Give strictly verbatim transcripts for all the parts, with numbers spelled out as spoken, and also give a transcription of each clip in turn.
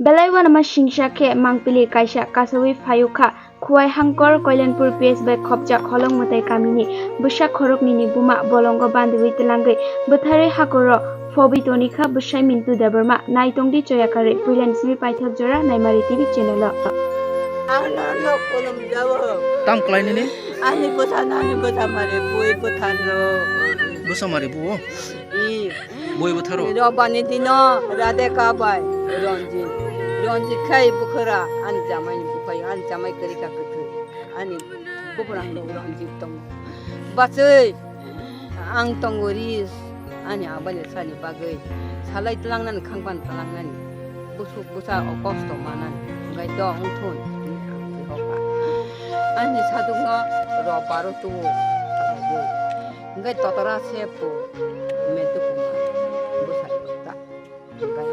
Belai uanama singsa khe mangpili kaisa kasaui phaiwkha Khowai Hangkor Koilanpur P S bai khopjak Holong Mwtai kamini bwsa khoroknwini buma bolongo bandiui twlangwi bwtharwi hakoro phobwi tonikha bwsai Mintu Debbarma. Naitongdi choyakarwi puilani simi paithak jora Naimari T V channel o. Ano no kolom jabo. Tam kwlai nini? Ani bwsa, ani bwsa mare bui bwthar rw. Bwsa mare buo? I. Bui bwtharo? Robani dino Radhika bai Ranjit. Ranjit khai bukhara ani jamai ni bukhai, ani jamai kwrwi ka kwthwi. Ani bukhara ang Ranjit tongo. Bachwi, ang tongo ris, ani abani sani bagwi. Salai tlangnani khangpan tlangnani. Busuk busa o kosto manani. Hwnkhe do wngthun. Ani sadukno ro paro tuo. Hwnkhe totora se po. Mentu kuma. Busa ta. Hwnkhe.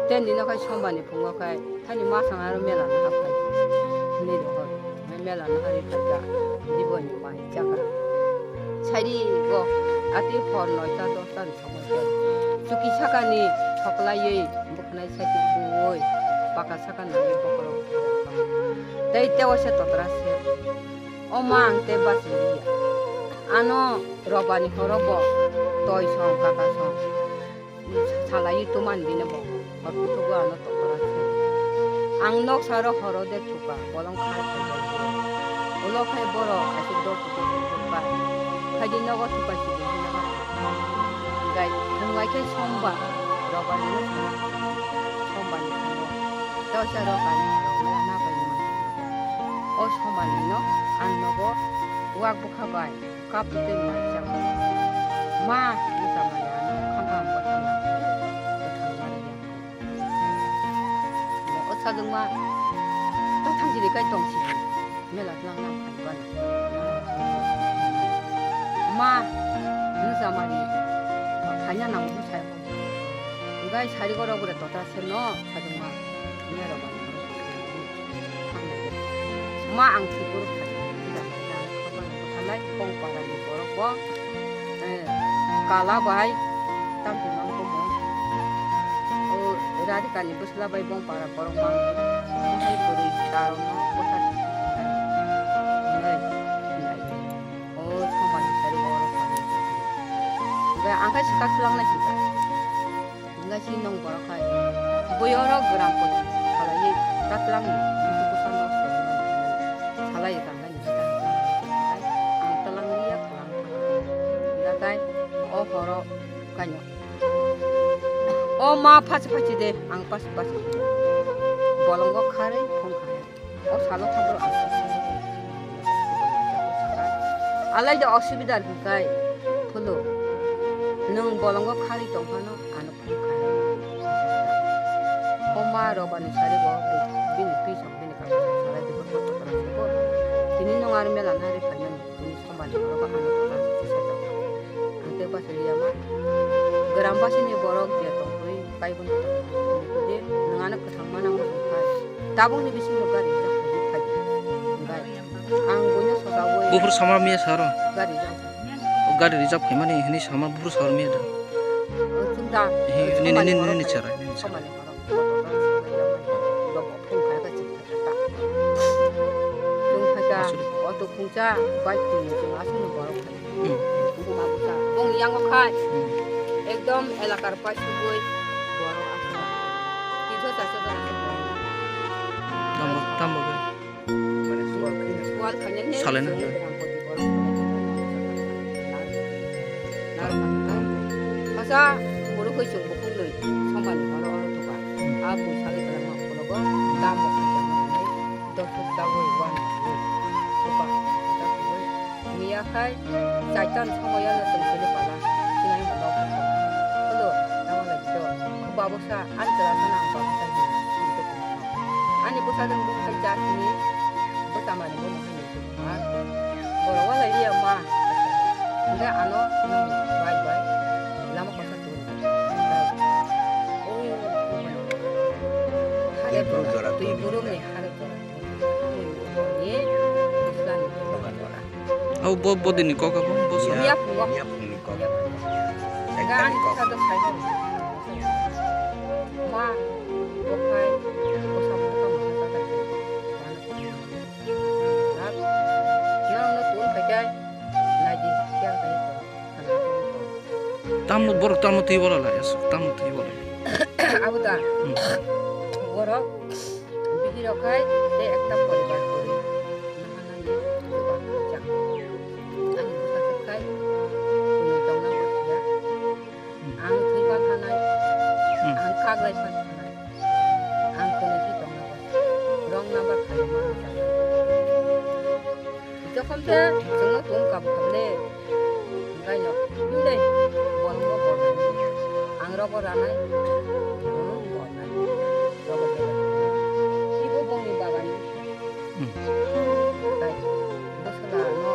Te nino khai sombani phungo khai. Thani masang aro mela na haphai. Hinwi rohor. Mela na hari phaikha. Diboni mai chakha. Sari go. Ati hor noita dosta ni somoi khe. Chuki sakani thoklaiwi bukhnai sati buoi. Paka saka nangwi bokhorok. Tei tewa se totora se. O ma ang tei bachiliya. Ano robani horo bo toi song kaka song. Salai tuman bini bo. Hor kutugo ano tokora se. Ang nok saro horo de thuka, bolong khai khai bai. Ulo khai boro asuk dor kutu kutu bai. Khaidi nogo thuka sidi hino. Gai thungai khai somba. Robani no somba ni thungo. Tausa robani no na bai no. O somba ni no ang nogo wak bukha bai. Kap tei mai chang. Ma, ni samani ano khamba bwthang na. Bwthang na ri ya. O sajwk ma. Ta thang jini kai tong si. Mela tlang na phai bana. Ma, ni samani. Phanya nang bu sai. Gai sari goro gure tota se no sajwk ma. Mela ba. Ma ang thwipor khai, tida khai ang khaphang bwtharlai Bongpara ni borok bo, eh, kala bai tamtwi mang tongmo. O Radhika ni bwsla bai Bongpara borok mang. Hai bwrwi darok no bwthar hinwi hinai. O somani sari borok kami. Hwnkhe ang khai swkak swlangna hinka. Hingga si nong borok hai. Boi oro gram poti salai tatlang ni busu busa no salai tang ni ang talang ni ya kalang. Hingga kai o horo kanyo. O ma phas phas de ang pas pas. Bolongo kharwi phung kharwi. O salo khaboro ang kok salo. Alai da osubidar hwnkhe, phulo. Nwng bolongo kharwi tongphano ano phung kha. O ma robani sari bo bini pisok bini kaka salai de bwkhak kotor sabo. Tini nwng aro mela nari phainani. Tini sombani borok ano kwtal se sajak. Ang tei bachiliya ma. Gram basini borok je tongtwi kaiboni tongtwi de nwng ano kwthang mana muchung khai. Tabukni bisingo gari rijak phai phai. Hwnkhe ang buino sojawi Buphuru sama miya saro. Gari rijak. O gari rijak phaimani hwnwi sama buphuru saro miya da. O chwng da. He, nini, nini, nini chara, nini chara. Somani borok. Rok phung khai ka chwng. Chwng phaikha, aswk. Auto khungcha, bike khungni chwng aswkno borok phai. Hmm. Buma bwsa, bongni yango khai. Hmm. Ekdom elakar pai sugui borok aswk. Tinso charso jona se borok. Tamo, tamo be. Sual khainani salena chwng na. Rangpoti borok phai. Khasa, borok hai chwng bukhuk nwi, somani borok oro thuka. Hmm. A bui salai kwlangma ukhologo, dam bo khaijak nai. Dophuk tabui uanwi thupa, thupa tubui. Miya khai chaitan somoyano chwng chini pala, sinai bo dok thupa. Hello, tamo lai do. Babusa, ani chwla sana ang babusa hinwi thwngwi tongkha. Ani bwsa chwng buk khai cha sini, bwsa mani bono hinwi thwngkha. Borok walai liya ma. Hingke ano bai bai lama kosa twi. Twi burung jora twi burung ni hare jora. Ni buslani jora jora. Au bo, bo dini kok abo, bo sa. Miya phungo. Miya phungni kok. Miya phungo. Ga ani kok. Kisa do sai. Ma, bokhai. Borok tamo twi bola lai, aswk tamo twi bola. Abo da. Hmm. Borok bihirok hai tei ekta poribar kwrwi. Nahanani chubachu khaijak. Ani bwsajwk khai kwnwi tongna bo siya. Hmm. Ang thwi phan thanai. Hmm. Ang kak lai phan thanai. Ang kwnwi khe tongna bo siya. Wrong number khaio ma. Jokhon se chwngno tong kha bwkha le, hwnkhe no, himlai, bolno bolnai, ang rogo ranai, bolno bolnai, rogo belai. Ibo bongni bagan. Hmm. Tai, bwswla no,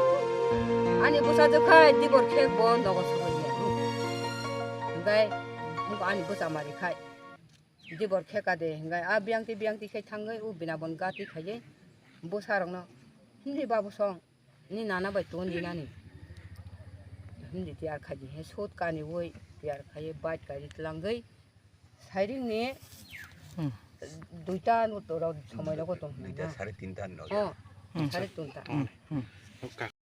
ani bwsajwk khai dibor khe bo nogo sogo ya. Hwnkhe, ani bwsa mari khai. Dibor khe ka de, hwnkhe a biyangti biyangti khe thangwi, o bina bon gati khaidi bwsarokno, "Himdi babu song, ni nana bai ton di nani." Himdi tiyar khaidi, he sut kani oi tiyar khai bike kari tlangwi, sairing ni Hmm. duita no tora somoi nogo tong Duita na. Sare tinta no. Oh, Hmm. Sare tinta. Hmm. Hmm.